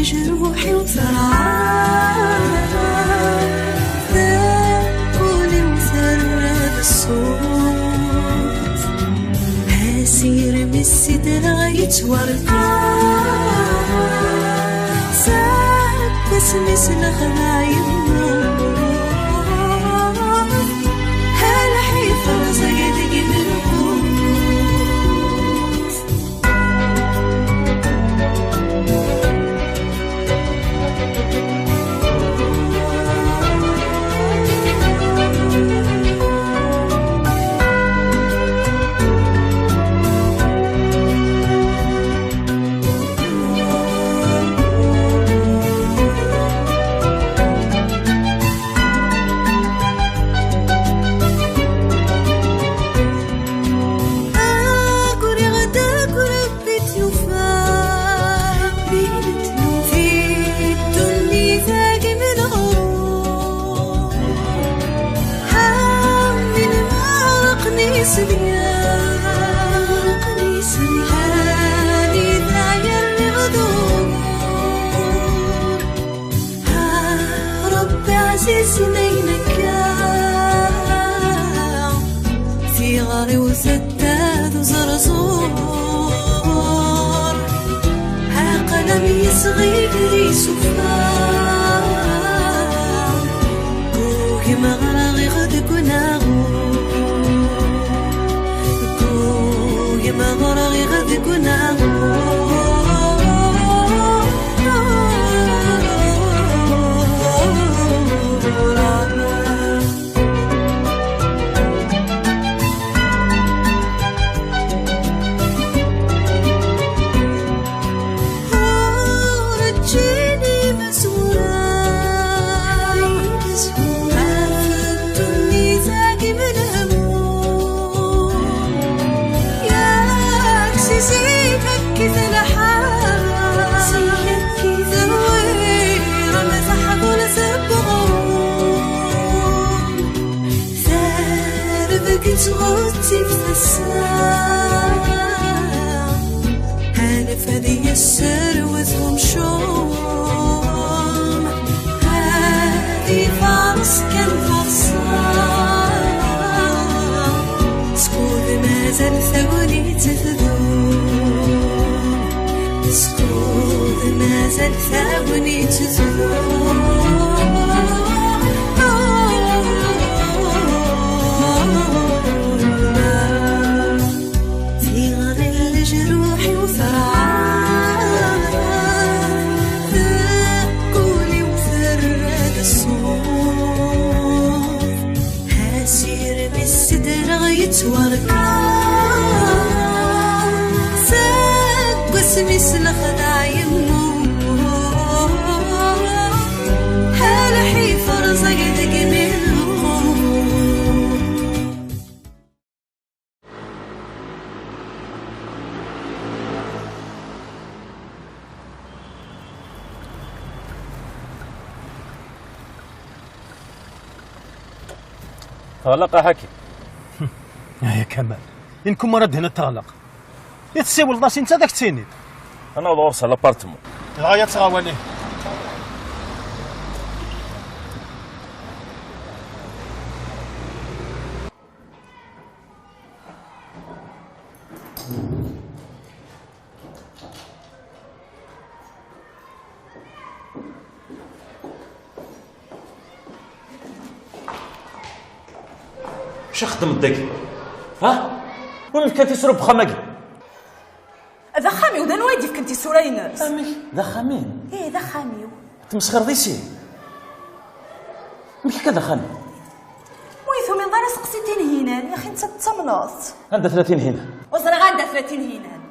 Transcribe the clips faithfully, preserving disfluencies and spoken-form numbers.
Ǧruḥ-iw terɛa, tawwul-iw terra d ṣṣut. Asirem i s-sidreɣ yettwarka, seg wasmi s-nexdeɛ yemmut. Lḥif rẓag deg-i melqut. Aguriɣ-d akk Rebbi t-yufa, fi ddunit-agi m leɣrur. Amin ma ɣlaqen iselya, anida yerriɣ d ugur. Ah, Rebbi ɛzizen ayen akka, tiɣri-w tedda d uẓerẓur. Aqlam yesɣi d isufa, gugem ɣraɣ-iɣ deg unaɣur. Gugem ɣraɣ-iɣ deg unaɣur. Ur ǧǧin imezwura ɣef ddunit-agi m lehmum. Yak si zik akkit lḥal, terwirem taḥdult n uɣrum. Tarbeǧ tɣettib tasa, anef ad yesserwet umcum, ad ifaṛes kan taḍsa. Skud mazal tagnit tdum, skud mazal tagnit tdum. Tiɣri n leǧruḥ-iw terɛa, tewwul-iw terra-d ṣṣut. Asirem i s-sidreɣ yettwarka, seg wasmi s-nexdeɛ yemmut. Lḥif rẓag deg-i mi lqut. Teɣleq a Ḥakim. Aya Kamal, i nekkuma ara d-tiniḍ teɣleq. I tessiwleḍ-as i netta ad ak-tt-tiniḍ. Ad naweḍ ɣur-s ɣer l'apartement. Dɣa ya ttɣawal-ihi. Acu txeddmeḍ dagi? Ha? Ur nefka tisura deg uxxam-agi. D axxam-iw, d anwa i d-yefkan tisura-ines? Amek? D axxam-im? Ih, d axxam-iw. Tmesxireḍ yes-i? Amek akka d axxam-im? Ur yi-tumineḍ ara, seqsi Tinhinan, yaxi nettat d tamnaḍt. Anda tella Tinhinan? Ur ẓriɣ anda tella Tinhinan.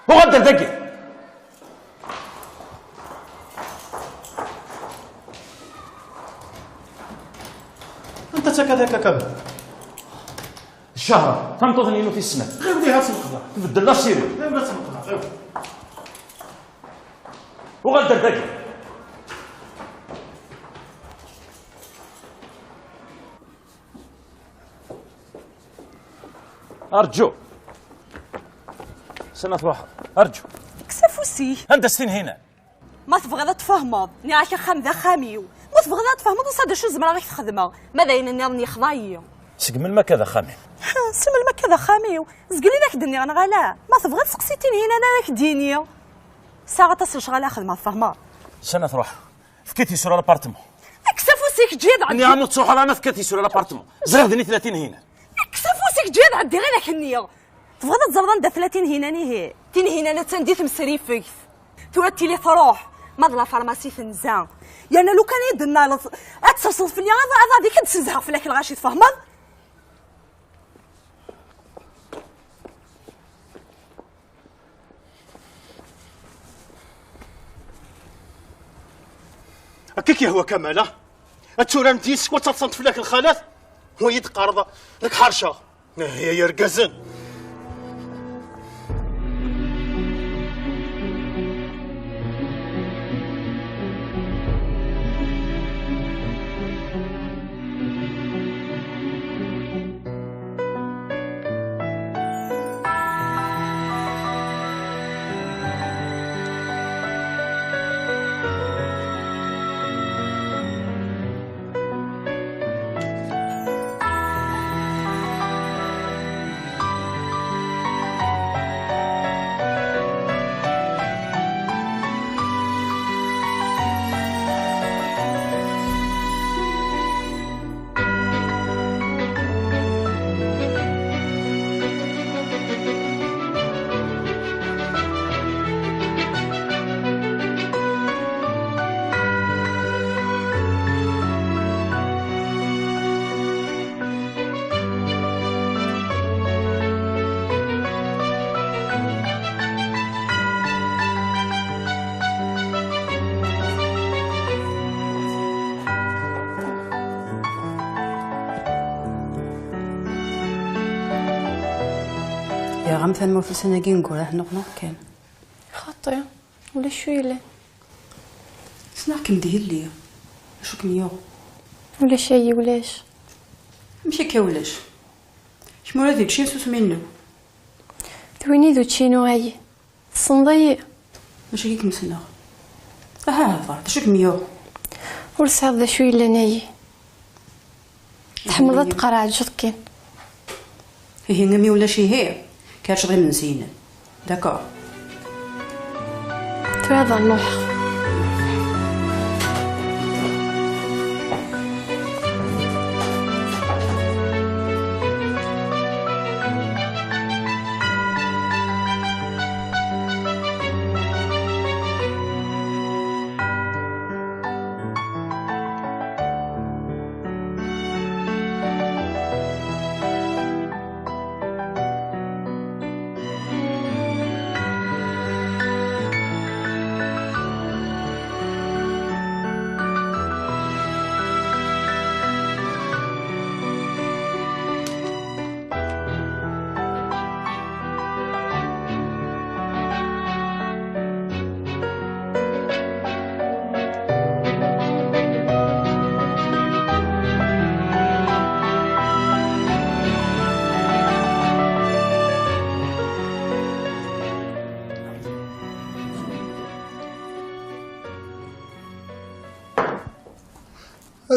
Uɣal-d ar dagi! Anta d takka-agi? Ccahra, tameṭṭut-nni inu tis snat. Ɣiwel ihi ad tt-neqḍeɛ. Tbeddel la série. Ɣiwel ad tt-neqḍeɛ, ɣiwel. Uɣal-d ar dagi. Arǧu. Sani truḥeḍ. Arǧu. Kkes afus-ik. Anda-tt Tinhinan? Ma tebɣiḍ ad tfehmeḍ, nniɣ-ak axxam d axxam-iw. Ma tebɣiḍ ad tfehmeḍ, usa d acu zemreɣ ad k-t-xedmeɣ. Ma d ayen nniḍen yexḍa-yi. Seg melmi akka d axxam-im? Si melmi akka d axxam-iw? Zgel i d ak-d-nniɣ, neɣ ala? Ma tebɣiḍ, seqsi Tinhinan ara k-d-yini. Sɛiɣ aṭas n lecɣal ara xedmeɣ, tfehmeḍ? Sani ad truḥ? Fket isura l'apartement. Kkes afus-ik, ǧǧi-d ɛeddi. Nniɣ-am ur ttruḥ ara ma fket isura l'apartement. Ẓriɣ d nitni Tinhinan. Kkes afus-ik, ǧǧi-d ɛeddi, ɣidak-nni. Tebɣiḍ ad teẓreḍ anda tella Tinhinan, ihi? Tinhinan attan di temsrifegt. Tura ad tili truḥ, ma d la pharmacie tenza. Yerna lukan i d-tennaleḍ, ad tserseḍ fell-i aḍ-, aḍad-ik, ad d-senzheɣ fell-ak lɣaci, tfehmeḍ? Akka i k-yehwa Kamal, ah? Ad turarem yis-s, wa ttaḍsant fell-ak lxalat, wa yi-d-teqqareḍ ad k-ḥerceɣ. Ihi ay irgazen! Yerɣa-m tanmurt ussan-agi n wurah neɣ neɣ kan? Xaṭi, ulac ur yellan. Ssneɣ-kem d yelli. Acu kem-yuɣ? Ulac ayi, ulac. Amek akka ulac? Kemm ula d učči n susmi-nnew. D win i d učči-inu ayi. Tessneḍ-iyi. Mačči i kem-ssneɣ. Aha hder, d acu kem-yuɣ? Ur tesɛiḍ d acu yellan ayi. Tḥemmleḍ ad tqerɛeǧeḍ kan. Ihi imi ulac ihi, kerrceḍ imensi-inem. D'accord. Tura ad nruḥ.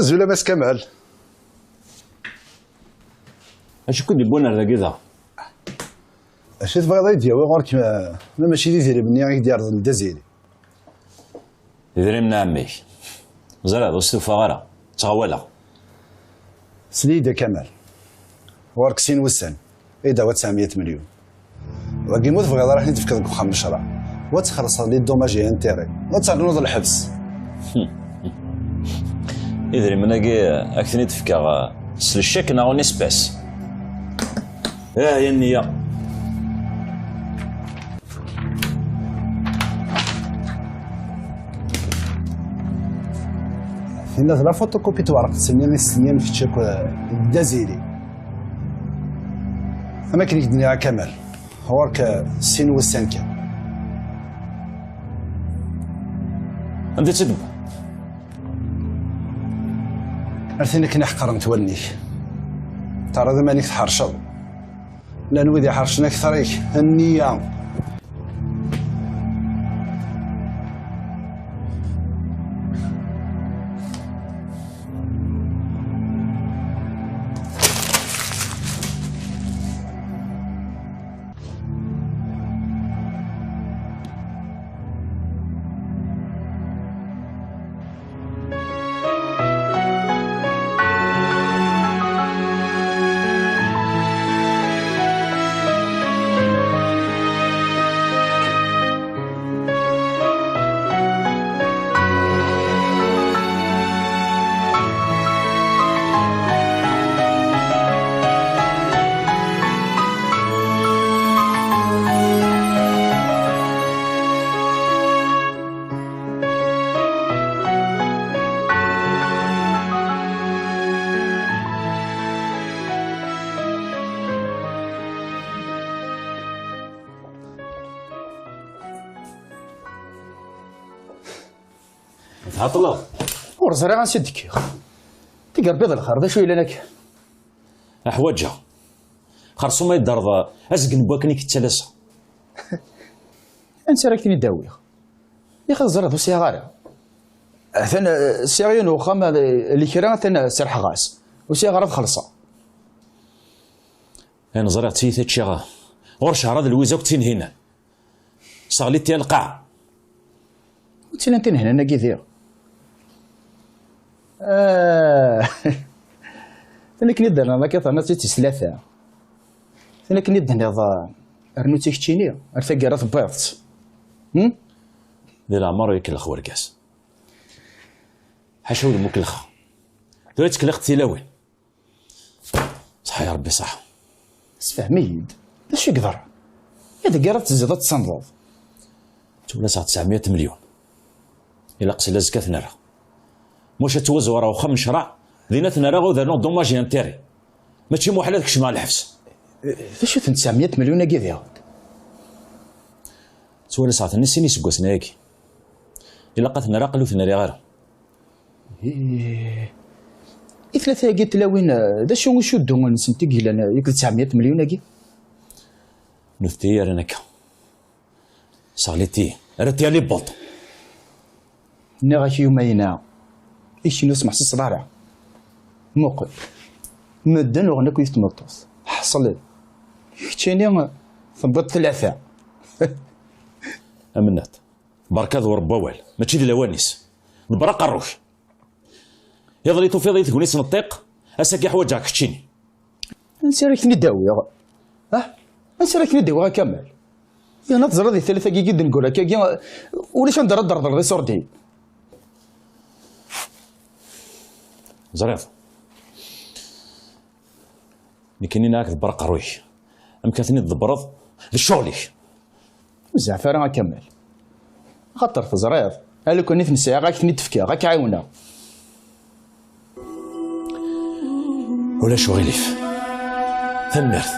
Azul a Mass Kamal. Acu i k-id-yewwin ar dagi daɣ? Acu i tebɣiḍ ad yi-d-yawi ɣur-k, ma, ma mačči d idrimen-nni i k-d-yerḍel Dda Ziri? Idrimen n ɛemmi-k. Ẓriɣ, ur stufaɣ ara. Ttɣawaleɣ. Sel-iyi-d a Kamal. Ɣur-k sin wussan, ad yi-d-tawiḍ tesɛemya milyun. Wagi ma ur tebɣiḍ ara ad ten-id-tefkeḍ deg uxxam n ccreɛ, wa ad txellṣeḍ les dommages et intérêts, wa ad ternuḍ lḥebs. Idrimen-agi ad k-ten-id-fkeɣ, eh, s le chèque neɣ en espèces. Ah, ya nniya. Tinna d la photocopie n twerqet-nni i s-tenniḍ kečč akk d Dda Ziri. Am akken i k-d-nniɣ a Kamal, ɣur-k sin wussan kan. Anda i tt-id-wwiḍ? Ar tin akken i ḥeqrent wallen-ik. Terriḍ iman-ik tḥerceḍ. Llan wid iḥercen akter-ik, nniya. Tɛeṭleḍ? Ur ẓriɣ ansi d-kkiɣ. Tigerbiḍ lxir, d acu yellan akka? Aḥwaǧeɣ. Xersum ay d-terḍ azgen n wakken i k-ttalaseɣ. Ansi ara k-ten-id-awiɣ? Ixi teẓriḍ ur sɛiɣ ara. Atan, eh, sɛiɣ yiwen uxxam, eh, lekra atan, eh, serḥeɣ-as. Ur sɛiɣ ara ad xellṣeɣ. Ayen ẓriɣ d tiyita ččiɣ. Ɣur cehṛa d Lwiza akk d Tinhinan. Seɣlit-iyi lqaɛa. Ur ttilin Tinhinan-agi diɣ? Ah. Tin akken i d-terniḍ akka terniḍ-tt-id tis tlata. Tin akken i d-tenniḍ, ah, rnu-tt i keččini, ar taggara tewwiḍ-tt. Hmm? Di leɛmer ur ikellex wergaz. Ḥaca udem ukellex. Tura ttkellixeḍ tilawin. Ṣaḥa ya Rebbi, ṣaḥa. Sefhem-iyi-d, d acu i yeḍran? I deg ara tezziḍ ad tessandeḍ? Ttwalaseɣ tesɛemya melyun. Ilaq sella azekka ad t-nerr. Muc ad ttwazewreɣ uxxam n ccreɛ, din ad t-nerr ad rnuɣ dommages et intérêts. Mačči muḥal ad kecmeɣ lḥebs. D acu-ten tesɛemya melyun-agi diɣen? Ttwalaseɣ-ten i sin iseggasen-agi. Ilaq ad t-nerr aql ur t-nriɣ ara. Ih. I tlata-agi n tlawin, eh, d acu icuddu-nsent i yellan, eh, akked tesɛemya melyun-agi? Nutenti i yerran akka. Seɣlit-iyi, rret-iyi les bottes. Nniɣ-ak yumayna, ikni ur smeḥsiseḍ ara. Muqel. Medden uɣen akk yid tmeṭṭut. Ḥeṣlen. Keččini tewwiḍ tlata. A Mennad, berka d ur wawal, mačči d lawan-is. Ḍebber aqerru-k. Iḍelli tufiḍ-iyi tegnit n ṭṭiq, ass-agi ḥwaǧeɣ keččini. Ansi ara k-ten-id-awiɣ? Ah? Ansi ara k-ten-id-awiɣ a Kamal? Yerna teẓriḍ di tallit-agi i d-neggul akkagi, ulac anda ara d-terḍleḍ iṣurdiyen. Ẓriɣ. Nekkini nniɣ-ak ḍebber aqerru-k. Amek ad ten-id-tḍebbreḍ? D ccɣel-ik. Ur zeɛɛef ara a Kamal. Axaṭer teẓriḍ, a lukan i ten-sɛiɣ, ad k-ten-id-fkeɣ, ad k-ɛiwneɣ. Ulac uɣilif. Tanemmirt.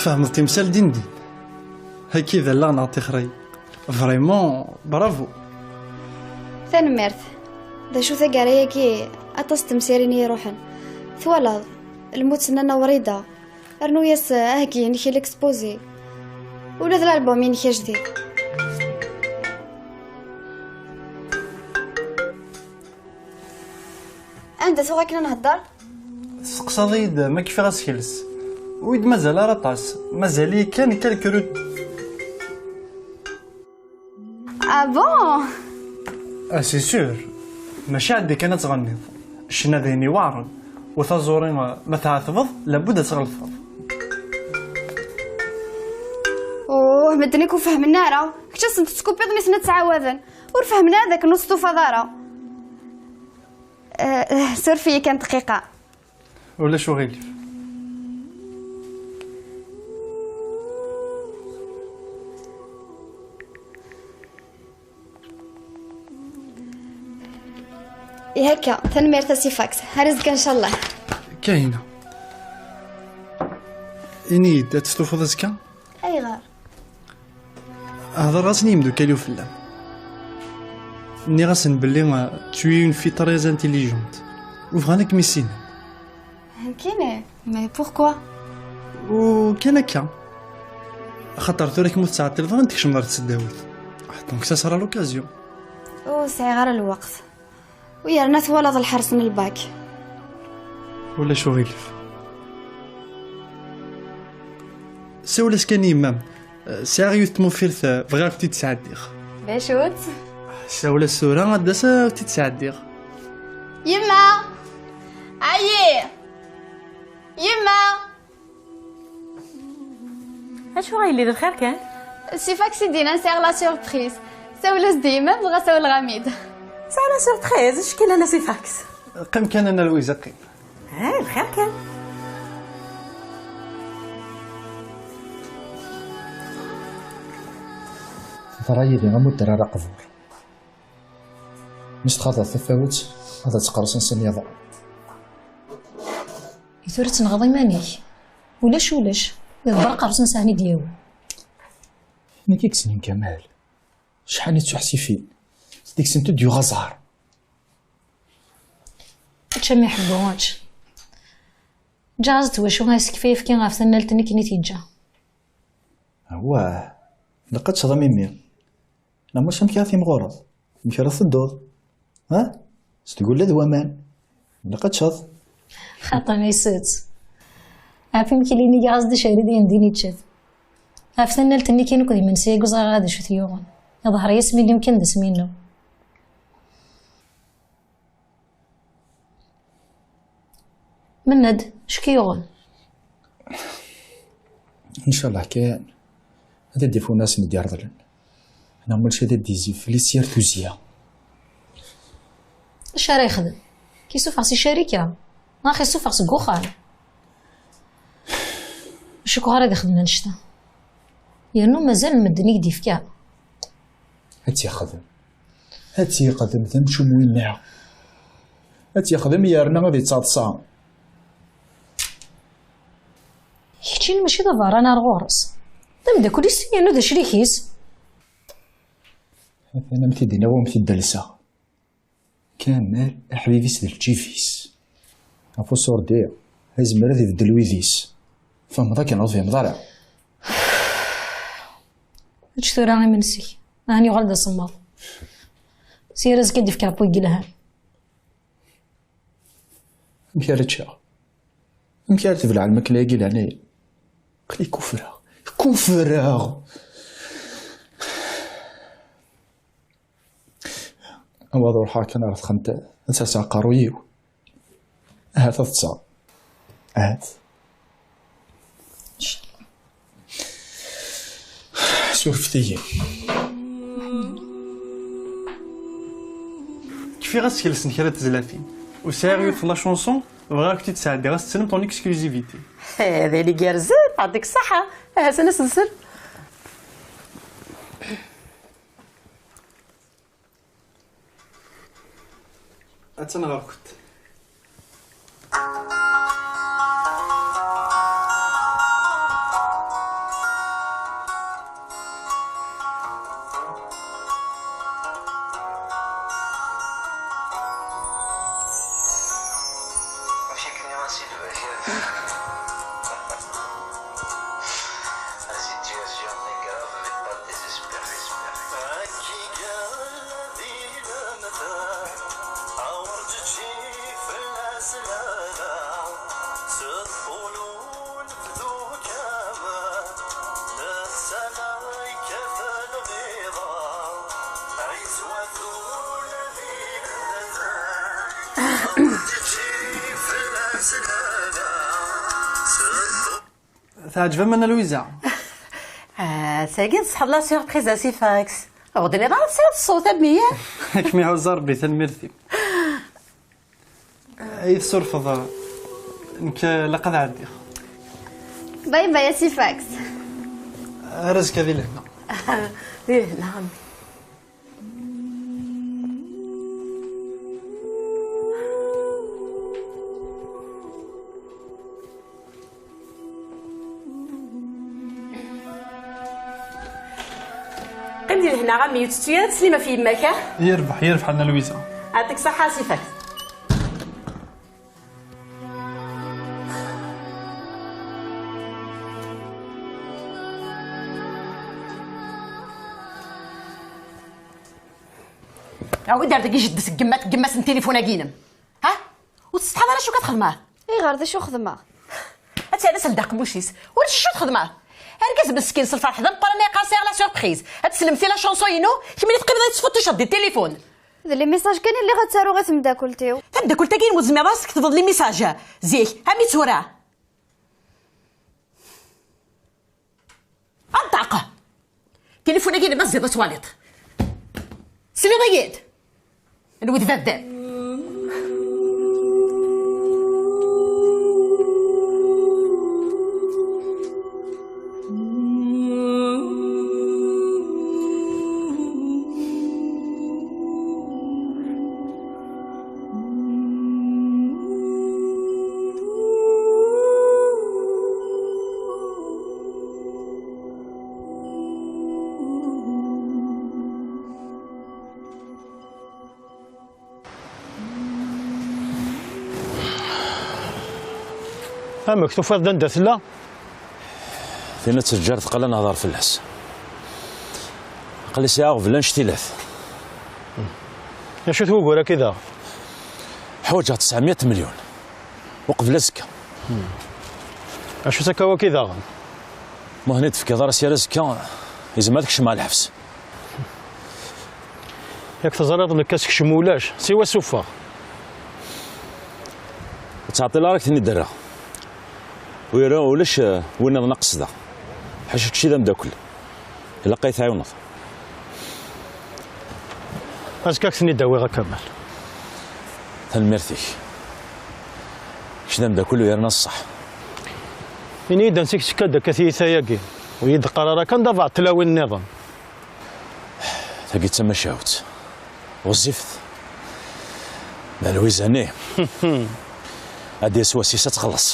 Tfehmeḍ timsal din din. Haki d allaɣ neɣ tixray. Vraiment, bravo. Tanemmirt. D acu taggara-agi, aṭas n temsirin i iruḥen. Twalaḍ, lmut n Nna Wrida. Rnu-yas aheggi-inek i l'exposé. Ula d l'album-inek ajdid. Anda tuɣ akken ad nhedder? Testeqsaḍ-iyi-d ma kfiɣ asekles. Ur yi-d-mazal ara aṭas. Mazal-iyi kan quelques rut-. Ah bon? Ah, c'est sûr. Mačči ɛeddi kan ad tɣenniḍ. Ccna d ayen iweɛren. U taẓuri, ma tɛetbeḍ, labud ad tɣelteḍ. Oh, medden akk ur fehmen ara. Kečč ad sen-tettkupiḍ, nitni ad ttɛawaden. Ur fehmen ara d akken ur testufaḍ ara. Eh, eh, suref-iyi kan dqiqa. Ulac uɣilif. Ihi akka, tanemmirt a Si Fax. Ar azekka, ncallah. Kahina. Ini-yi-d, ad testufuḍ azekka? Ayɣer? Hedreɣ-asen i yimeddukal-iw fell-am. Nniɣ-asen belli, euh, tu es une fille très intelligente. U bɣan ad kem-issinen. Nekkini? Mais pourquoi? U kan akka. Axaṭer tura kem ur tettɛeṭṭileḍ ara ad tkecmeḍ ɣer tesdawit. Donc ça sera l'occasion. Ur sɛiɣ ara lweqt. U yerna twalaḍ lḥers n lbak. Ulac uɣilif. Sawel-as kan i yemma-m. Sɛiɣ yiwet tmufirt, bɣiɣ ad k-tt-id-sɛeddiɣ. D acu-tt? Sawel-as tura, ad d-tas ad k-tt-id-sɛeddiɣ. Yemma! Ayi! Yemma! Acu a yelli, d lxir kan? Si Fax i d-yennan sɛiɣ la surprise. Sawel-as-d i yemma-m, dɣa sawleɣ-am-id. Tesɛa la surprise? Acku llan a Si Fax. Qqim kan a Nna Lwiza, qqim. Ah, lxir kan. Terra yid-i am udrar aqbur. Mi s-txaḍeḍ tafawet, ad tt-qersen s amiḍan. I tura tenɣeḍ iman-ik? Ulac, ulac. Iḍebber aqersen sɛan i d-yawi. Nekk i yessnen Kamal. Acḥal i ttuḥsifin. Deg-sent ur d-yuɣ aẓar. Ečč a mmi ḥebbu, ečč. Ǧǧiɣ-as-d wacu, asekfay efki ɣef tannalt-nni akken i t-yeǧǧa. Awah, ilaq ad teččeḍ a mimi. Neɣ mačči amek ara timɣureḍ? Amek ara tedduḍ? Ha? S tgella d waman. Ilaq ad teččeḍ. Xaṭi, ma yessett. Ɣef imekli-nni giɣ-as-d acɛari d ayen din ičča-t. Ɣef tannalt-nni kan akked imensi-agi ur ẓriɣ ara d acu t-yuɣen. Iḍher-iyi asmi-nni kan d asmi-inu. Mennad, acu k-yuɣen? Ncallah kan ad d-ifen ass n d-irḍelen. Neɣ ma ulac ad d-izzi fell-i s yir tuzzya. Acu ara yexdem? K-isuffeɣ si ccarika? Neɣ k-isuffeɣ seg uxxam? Acu ara d-ixdem annect-a? Yernu mazal medden i k-d-yefka. Ad tt-yexdem. Ad tt-yexdem d amcum winna. Ad tt-yexdem yerna ad yettaḍsa. Keččini mačči d aberrani ar ɣur-s. D ameddakel-is yernu d acrik-is. Atan am t-id-iniɣ, am t-id-alseɣ. Kamal aḥbib-is d lǧib-is. Ɣef usurdi, izmer ad ibeddel wid-is. Tfehmeḍ akken ur tfehmeḍ ara? Ečč tura imensi-k. Ahan yuɣal d asemmaḍ. Sir azekka ad d-ifk Rebbi wigi yelhan. Amek ara ččeɣ? Amek ara tebleɛ lmakla-agi leɛnaya? Aql-i kufreɣ. Kufreɣ! Awaḍ ruḥeɣ kan ɣer texxamt ad serseɣ aqerruy-iw. Ahat ad ṭṭseɣ. Ahat. Surfet-iyi. Kfiɣ asekles n kra n tezlatin. Ur sɛiɣ yiwet la chanson, bɣiɣ ad k-tt-id-sɛeddiɣ ad tettremt en exclusivité. Eh, d ayen igerrzen, ɛṭik ṣṣeḥḥa. Aha, s-, ad as-nsel. Attan ɣer-kent. Amek akken i as-d-tbakeḍ? La situation est grave, mais pas désespérée. Akken i d-ilmd, awer d-teǧǧi fell-as lehna, s ṭṭul unebdu kamel, leḥsan-a yekkat lbiḍa, ɛizwat ula d ilmd, awer d-teǧǧi fell-as lehna, s ṭṭul. Teɛǧeb-am Nna Lwiza? Ah, tagi tṣeḥḥa la surprise a Sifax. Ur d-tenniḍ ara tesɛiḍ ṣṣut a mmi, eh? Ad kem-iɛuzz Rebbi, tanemmirt-im. Ay tsurfeḍ, nekk ilaq ad ɛeddiɣ. Bye bye a Sifax. Ar azekka di lehna. Di lehna a mmi. Qqim di lehna a mmi, ur tettu ara tteslim ɣef yemma-k, ah? Yerbeḥ, yerbeḥ a Nna Lwiza. Ɛṭik ṣṣeḥḥa a Sifax. Awi-d ar dagi jeddes n gma-tneɣ, gma-s n tilifun-agi-inem. Ha? Ur tsetḥaḍ ara acu akka txedmeḍ? Ayɣer, d acu xedmeɣ? Ad tɛedda s ldeqmuc-is. Ulac acu txedmeḍ. Argaz meskin s lferḥ d ameqqran ay yeqqar sɛiɣ la surprise. Ad teslemt i la chanson-inu, kemmini teqqimeḍ ad tettfutticeḍ di tilifun. D les messages kan i lliɣ ad ttaruɣ i temdakelt-iw. Tameddakelt-agi-inem ur tezmireḍ ara ad s-tektbeḍ les messages zik, am i tura. Anṭaq! Tilifun-agi-inem ad tezziḍ ad twaliḍ. Tesliḍ-iyi-d? Lwed d addal. Amek tufiḍ-d anda tella? Tin ad teǧǧar teqqel ad nehḍer fell-as. Aql-i sɛiɣ aɣbel annect-ilat. Acu-t wugur-agi daɣ? Ḥwaǧeɣ tesɛemya melyun uqbel azekka. Acu-t akka wagi daɣen? Ma ur ten-id-tefkiḍ ara sya ar azekka, yezmer ad kecmeɣ lḥebs. Yak teẓriḍ nekk asekcem ulac, siwa suffeɣ. Ur ttɛeṭṭil ara, ad k-ten-id-rreɣ. Ur ira ulac, eh, win nniḍen ad qesdeɣ. Ḥaca kečči d ameddakel. Ilaq ad yi-tɛiwneḍ. Azekka ad k-ten-id-awiɣ a Kamal. Tanemmirt-ik. Kečč d ameddakel u yerna ṣṣeḥ. Ini-yi-d ansi k-tekka-d akka tiyita-agi. Ur yi-d-qqar ara kan d abeɛṭel a win nniḍen. Tagi d tamacahut ɣezzifet. Ma Lwiza-nni ad d-yas wass-is ad txelleṣ.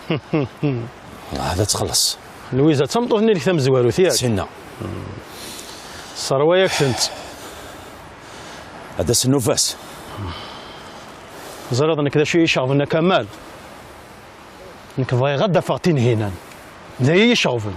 Wellah ad txelleṣ. Lwiza d tameṭṭut-nni-inek tamezwarut, yak? Sinna. Sserwa-yak-tent. Ad d-as nnuba-s. Ẓriḍ nekk d acu i yi-iceɣben a Kamal? Nekk bɣiɣ ad d-afeɣ Tinhinan. D aya i yi-iceɣben.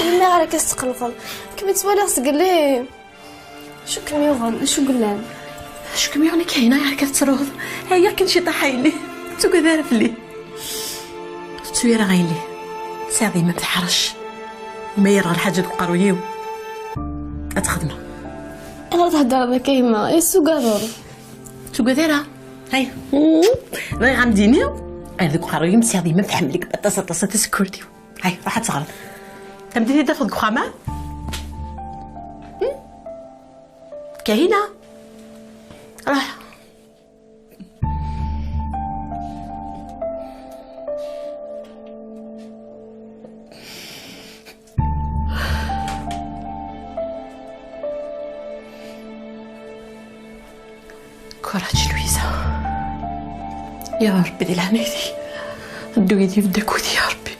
Melmi ara k-tqelqeḍ? Kem-ttwaliɣ seg lli. Acu kem-yuɣen? Acu yellan? Acu kem-yuɣen akka hina akka tettruḍ? Ɛyiɣ kan ciṭaḥ a yelli. Ur ttugad ara fell-i. Ur tettu ara a yelli. Tesɛiḍ yemma-m teḥrec. Ma yerɣa lḥaǧa deg uqerruy-iw, ad t-xedmeɣ. Ayɣer theddreḍ akka a yemma? Ay tessugadeḍ. Ur ttugad ara. Hay. Bɣiɣ ad m-d-iniɣ, ar deg uqerruy-im tesɛiḍ yemma-m tḥemmel-ik aṭas aṭas a tasekkurt-iw. Hay, ruḥ ad teɣreḍ. Tameddit i d-tafeḍ deg uxxam-a? Hmm? Kahina? Ruḥ. Kuraǧ, Lwiza. Ya Ṛebbi, di leɛnaya-k, ddu yid-i, bedd akked-i, ya Ṛebbi.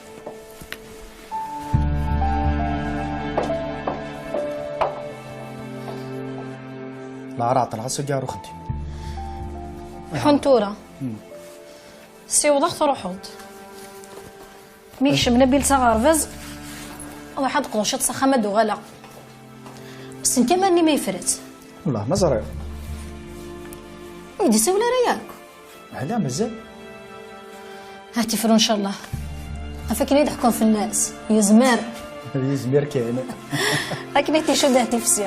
La ara ɛeṭṭleɣ ass-agi ar uxeddim. Ḥun tura. Siwḍeɣ, truḥeḍ. Mi yekcem Nabil s aɣerbaz, ruḥ ad d-qḍuciḍ s axxam ad d-uɣaleɣ. Ssen kan ma nni ma yefra-tt. Wellah ma ẓriɣ. Ur yi-d-isawel ara yakk. Ala, mazal. Ha tifru, ncallah. Ɣef akken i d-ḥkun fell-as. Yezmer. Yezmer kan. Akken i t-icudd ar tifsi.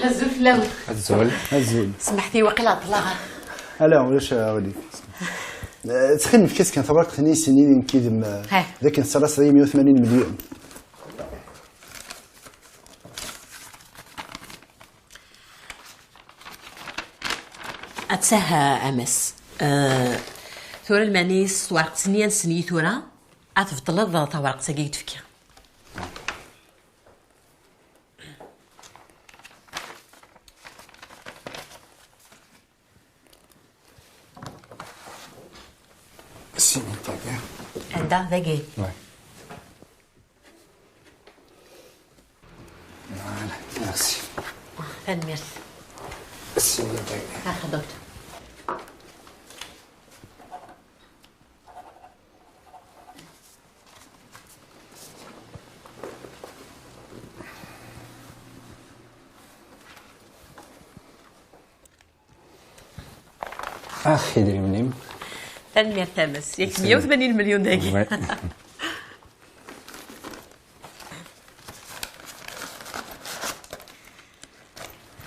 Azul fell-awen. Azul. Azul. Semḥet-iyi, waqila ɛeṭṭleɣ. Ala, ulac aɣilif. Eh, ttxil-m, efk-as kan tabṛat, xini sin yid-i nekk yid-m, eh, Heh. D akken tessaraseḍ-iyi meyya u tmanyin melyun. Attah, a Mass. Eh, tura lmeɛna-is twerqet-nni ad nsenyi tura. Ad tbeṭleḍ tawraqt-agi i d-tefkiḍ. Sinon, t'as bien. Anda, dagi? Ouais. Voilà, merci. Tanemmirt. Sinon, t'as bien. Ah, docteur. Ax, idrimen-im. Tanemmirt a Mass. Yak meyya u tmanyin melyun dagi. Ouais.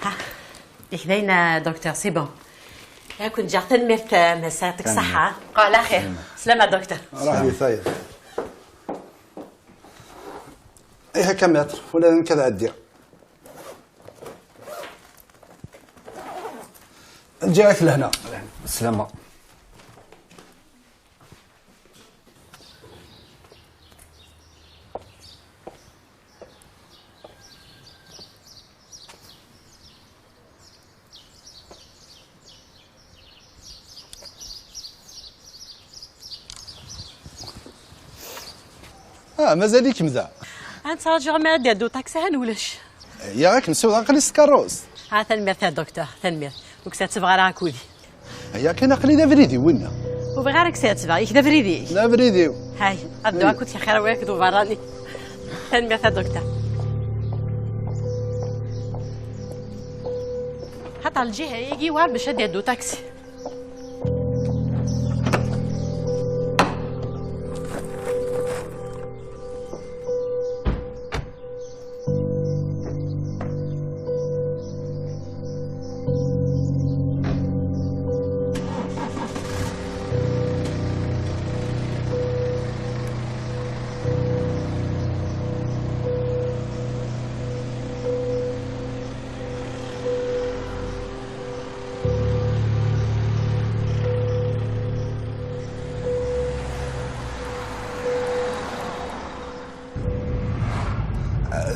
Ha, yak dayen, a docteur, c'est bon. Ad ken-ǧǧeɣ, tanemmirt a Mass, yeɛṭik ṣṣeḥḥa. Qal axir. Slama docteur. Raḥ di tayeḍ. Ihi akka maître, ula d nekk ad ɛeddiɣ. Ǧǧiɣ-ak lehna. Slama. Ah, mazal-ikem da? Ad nettṛaǧu mi ara d-yeddu uṭaksi, han ulac. Ya, ad kem-ssiwḍeɣ aql-i s tkeṛṛust. Ah, tanemmirt a docteur, tanemmirt. Ur k-ttebɣiɣ ara akud-ik. Aya kan, aql-i d abrid-iw winna. Ur bɣiɣ ara ad k-ssiɛetbeɣ, yak d abrid-ik. D abrid-iw. Hay, ad dduɣ akud-ik axir a wi akked uberrani. Tanemmirt a docteur. Xaṭer lǧiha-agi war bac ad d-yeddu uṭaksi.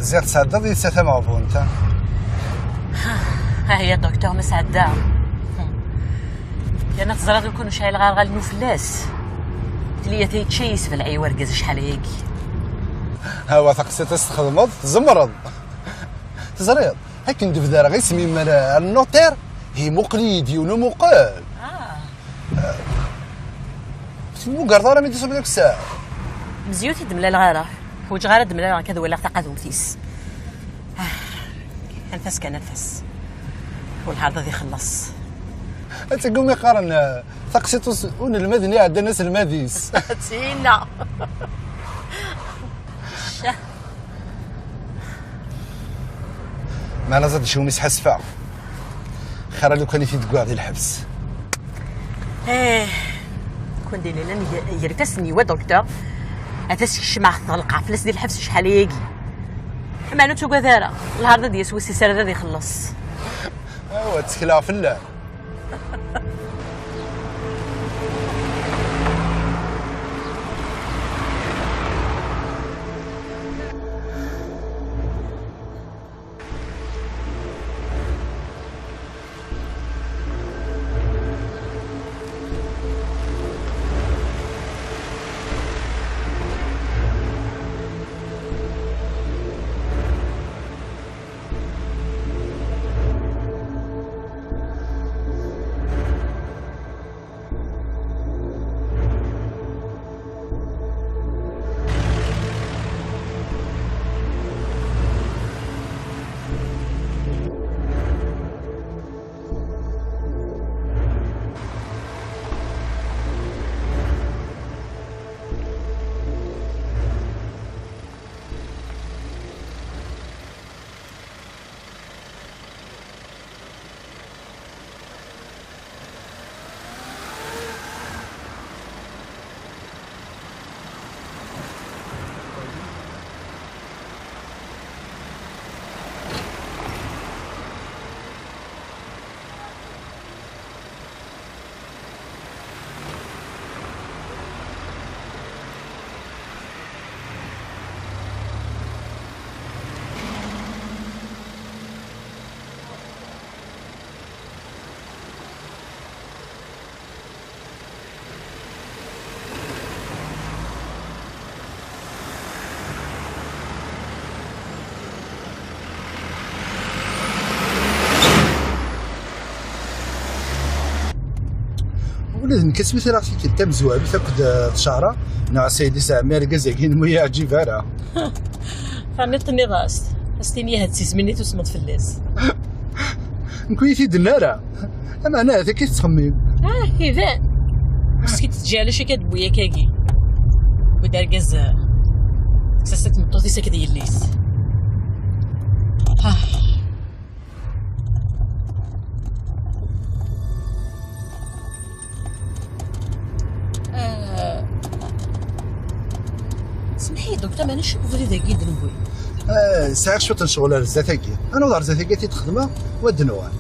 Ziɣ tesɛeddaḍ yid-s a tameɣbunt, ha? Ah ya docteur, ma sɛeddaɣ. Yerna teẓriḍ lukan ur cɛileɣ ara ɣallen fell-as. Tliya tayečča yesbelɛi urgaz acḥal ayagi. Hawa taqsiṭ i s-txedmeḍ, tzemreḍ. Teẓriḍ, akken d-bdareɣ isem-im ar, ar notaire, imuqel-iyi-d yiwen umuqel. Ah. Ur tmugareḍ ara mi d-iṣubb deg ssaɛa. Mezyut i d-mlaleɣ ara. Ḥwaǧeɣ ara d-mlaleɣ akka ad waliɣ taqadumt-is. Ah, anef-as kan, anef-as. Welɛaḍ ad ixelleṣ. Ad tagum iqqaren, eh, taqsiṭ us-, unelmad-nni iɛeddan aselmad-is. Tina. Meɛna ẓad cwi mi sḥasfeɣ. Xir a lukan i t-id-gguɣ di lḥebs. Eh, kun d-illan g-, gar ifassen-iw a docteur. Ad as-kecmeɣ, ɣelqeɣ fell-as di lḥebs acḥal ayagi. Meɛna ur ttagad ara. Lɛaḍ ad d-yas wis-is ara ad ixelleṣ. Awa, ttekleɣ fell-am. Ula d nekk asmi tra tikkelt tamezwarut akked, eh, Tcehra, neɣ Sayid Isɛemmi argaz-agi n mu yeɛǧib ara. Terniḍ tenniḍ-as, as-tini ahat si zmin i tusmeḍ fell-as. Nekk ur yi-t-id-tenna ara. Ameɛna ahat akka i tettxemmim. Ah, iban. Ur s-k-id-teǧǧi ara acu akka d-tewwi akkagi. Wid argaz, eh, tekkes-as-d tmeṭṭut-is akked yelli-s. Ah. Ah. Semmeḥ-iyi, Docteur, maɛna acu ubrid-agi i d-newwi? Ah, sɛiɣ cwiṭ n ccɣel ar zdat-agi. Ad naweḍ ar zdat-agi ad t-id-xedmeɣ, u ad d-nuɣal.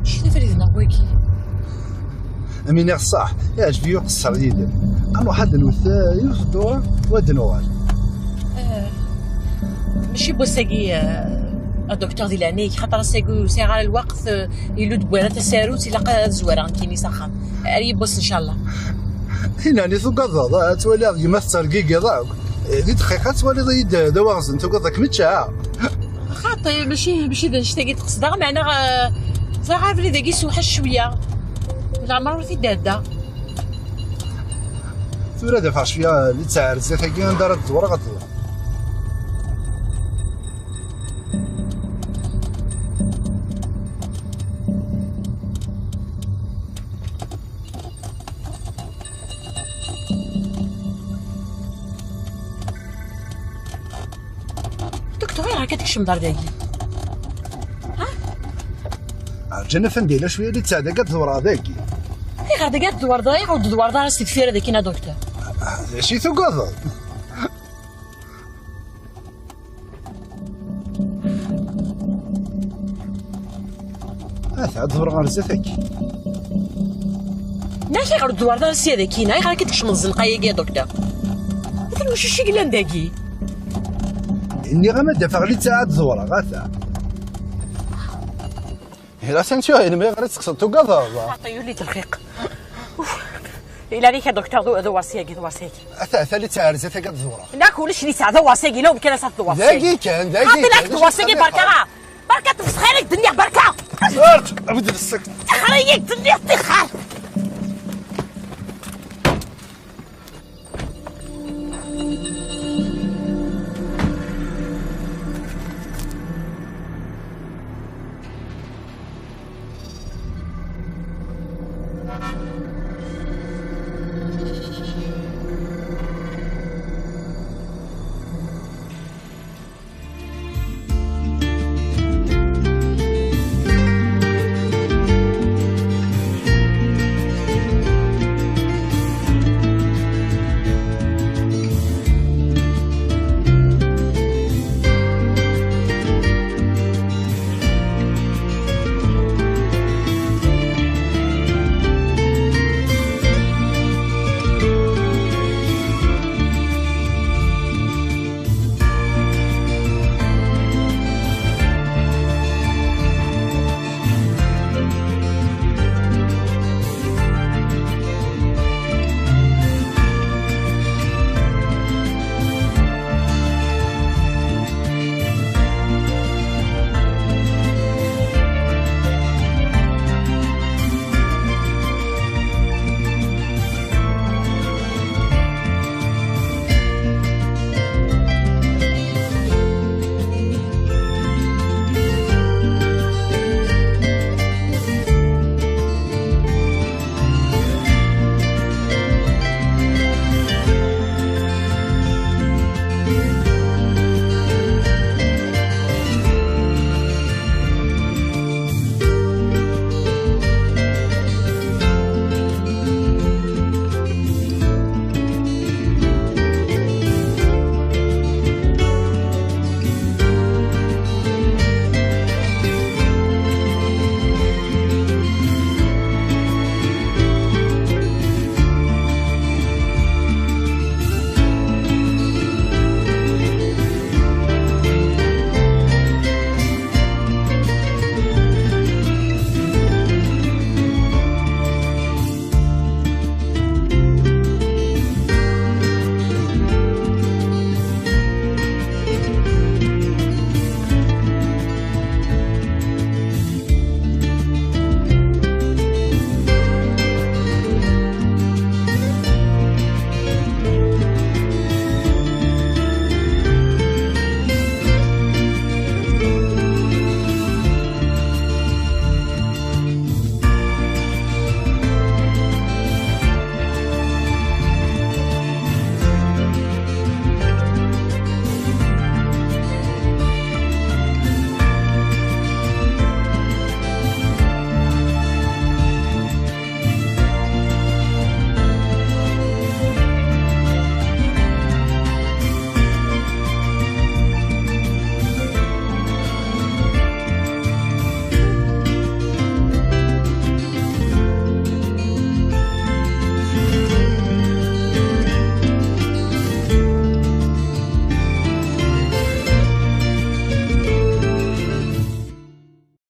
Acu d abrid-nneɣ wagi? Am iniɣ ṣṣeḥ, iɛǧeb-iyi uqeṣṣer yid-m. Ad nruḥ ad nwet, eh, yiwet ddura, u ad d-nuɣal. Eh, mačči n wass-agi, eh, a docteur, di leɛnaya-k, xaṭer ass-agi ur sɛiɣ ara lweqt, eh, ilul-d wara tasarut, ilaq ad zwareɣ nekkini s axxam. Ar yiwwas, ncallah. Inani tugadeḍ, ad twaliḍ gma tettergigiḍ akk. Eh, di dqiqa ad twaliḍ-iyi-d d awaɣzen, tugadeḍ ad kem-ččeɣ. Xaṭi, mačči, mačči d annect-agi d-qesdeɣ, meɛna, eh, ẓriɣ abrid-agi sewḥac cwiya. Leɛmer ur t-id-ɛedda. Tura ad afeɣ cwiya littseɛ ar zdat-agi anda ara d-ẓewreɣ ad ẓewreɣ. Docteur, ayɣer akka tkecmeḍ ar dagi? Ha? Rǧan afandi, yella cwiya littseɛ dagi ad ẓewreɣ dagi. Ayɣer dagi ad tẓewreḍ, ayɣer ur d-tẓewreḍ ara si deffir dagi, a docteur? Ah, d acu i tugadeḍ? Ata, ad ẓewreɣ ɣer zdat-agi. Nniɣ-ak ayɣer ur d-tẓewreḍ ara sya dagi, ayɣer akka tkecmeḍ zenqay-agi, a docteur? Atan wacu i yellan dagi? Nniɣ-am ad d-afeɣ littseɛ ad ẓewreɣ, ata. Hila, attention, imi ɣer i tekkseḍ tugadeḍ. Xaṭi, yuli-d lxiq. Uf. Ila alik a docteur, d, d warsi-agi, d warsi-agi. Ata, ata littseɛ ar zdat-agi ad ẓewreɣ. Yak ulac littseɛ, d warsi-agi, la umkan ad tḍewreḍ. Dagi kan, dagi kan. Xaṭi, la tḍewreḍ-agi, berka. Berka, tfesxir-ik d-nniɣ, berka. Ert, abd lsek. Tixxer-iyi-k d-nniɣ, tixxer.